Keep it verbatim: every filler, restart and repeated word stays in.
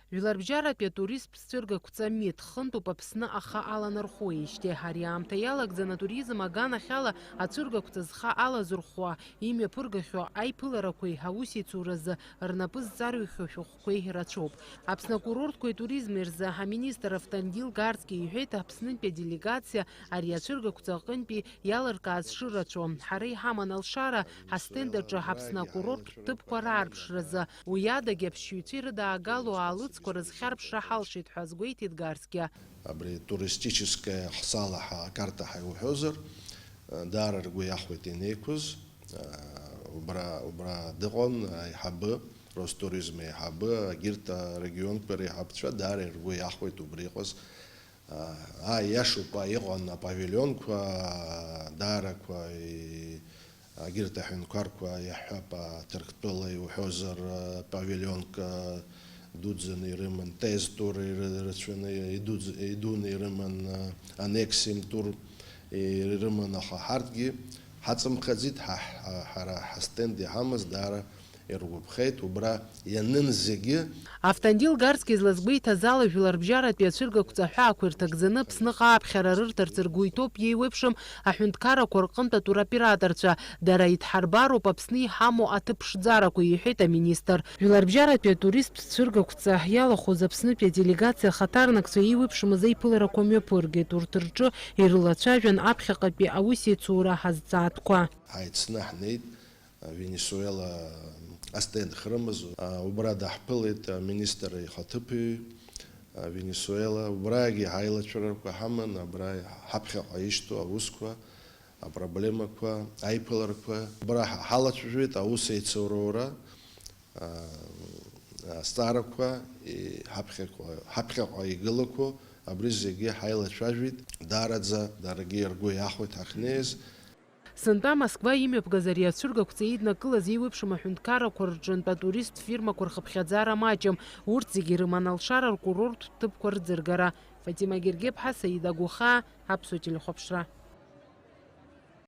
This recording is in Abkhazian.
Жәларбжьаратәи атуристтә цәыргақәҵа МИД хынтәуп Аԥсны ахы аланархоижьҭеи. Ари аамҭа иалагӡан атуризм аганахьала ацәыргақәҵа зхы алазырхәуа имҩаԥыргахьоу аиԥыларақәеи аусеицуразы рнапы зҵарҩхьоу шәҟәқәеи рацәоуп. Аԥсны акурортқәеи туризми рзы аминистр Автандил Гарски иҳәеит, Аԥснынтәи аделегациа ари ацәыргақәҵа аҟынтәи иалыркааз шырацәоу. Ҳара иҳаман алшара ҳастенд аҿы Аԥсны акурорттә ҭыԥқәа раарԥшразы. Уи адагьы аԥсшьаҩцәа ирыдаагало аалыҵқәа рызхьарԥшра ҳалшеит ҳәа азгәеиҭеит Гарскиа. Абри туристическая ҳсала ҳа-, акарта ҳәа иуҳәозар, даара ргәы иахәеит инеиқәыз. Убра, убра дыҟан аиҳабы, Ростуризм аиҳабы, егьырҭ арегионқәа реиҳабцәа даара ргәы иахәеит убри иҟаз. Ааи, иашоуп, иҟан апавилионқәа, даарақәа, и-, егьырҭ аҳәынҭқарқәа иаҳҳәап, Ҭырқәтәыла иуҳәозар, павилионк дуӡӡаны ирыман, тез тур иры-, рацәаны идуӡ-, идуны ирыман, аннексим тур ирыман, аха ҳарҭгьы ҳаҵамхаӡеит, ҳа, ҳа, ҳара ҳастенд иҳамаз даара иргәаԥхеит, убра ианын зегьы. Автандил Гарски излазгәеиҭаз ала, жәларбжьаратәи ацәыргақәҵа аҳәаақәа ирҭагӡаны Аԥсныҟа аԥхьара рырҭарц ргәы иҭоуп иеиуеиԥшым аҳәынҭқаррақәа рҟынтә атуроператорцәа. Дара идҳарбароуп Аԥсны иҳамоу аҭыԥ ԥшӡарақәа, иҳәеит аминистр. Жәларбжьаратәи атуристтә цәыргақәҵа иалахәыз Аԥснытәи аделегациа ахаҭарнакцәа еиуеиԥшымыз аиԥыларақәа мҩаԥыргеит. Урҭ рҿы ирылацәажәан аԥхьаҟатәи аусеицура азҵаатәқәа. Ҳаицны ҳнеит. Венесуела астенд хрымыз, убра даҳԥылеит аминистр ихаҭыԥуаҩ, Венесуела, убрагьы ҳаилацәажәарақәа ҳаман, абра ҳаԥхьаҟа ишьҭоу аусқәа, апроблемақәа, аиԥыларақәа, убра ҳа-, ҳалацәажәеит аус еицуроура, а, азҵаарақәа, и-, ҳаԥхьаҟа, ҳаԥхьаҟа игылақәоу, абри зегьы ҳаилацәажәеит, даараӡа даргьы ргәы иахәеит ҳахьнеиз. Сынтәа Москва имҩаԥгаз ари ацәыргақәҵа еиднакылаз еиуеиԥшым аҳәынҭқаррақәа рҿынтә атуристтә фирмақәа рхыԥхьаӡара маҷым, урҭ зегьы ирыман алшара ркурорттә ҭыԥқәа рыӡыргара. Фатима Гергеԥҳа, Саида Гәыхаа, Аԥсуа телехәаԥшра.